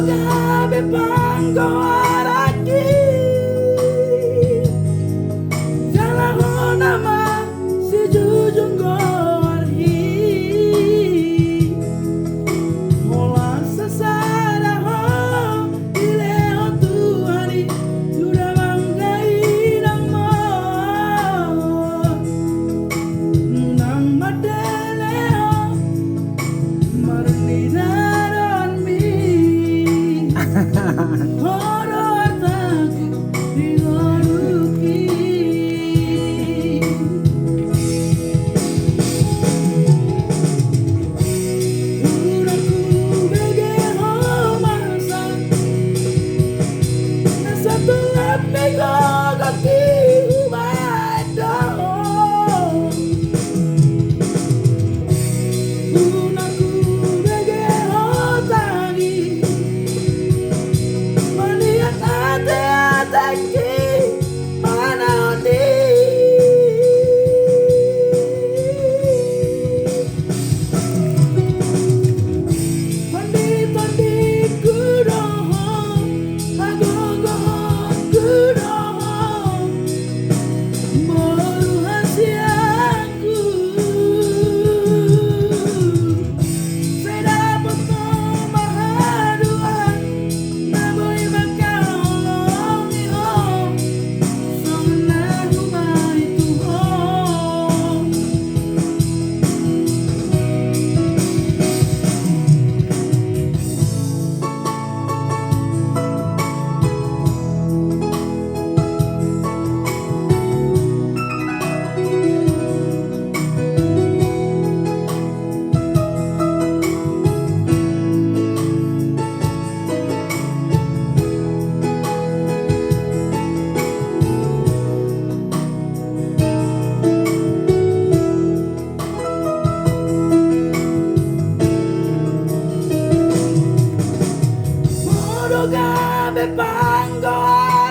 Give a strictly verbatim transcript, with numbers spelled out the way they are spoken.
Gabe panggoaranki, jala hona ma sijujung goarhi. Holan sasada ho dilehon Tuhan i, suda bangga inangmon. Nang mandele ho marnida dohonmi, ho do artaku di ngolungki. Unang hubege ho masa na so tolap ni gogo i hubaen do. Unang hubege ho tagi maliat ateatengki manaon di. Tonditondingku do ho, hagogoonku do ho, boru hasianku. Sai dapot ho ma haduan na boi mangkaholongi ho, songon na hubaen tu ho. Molo gabe panggoaran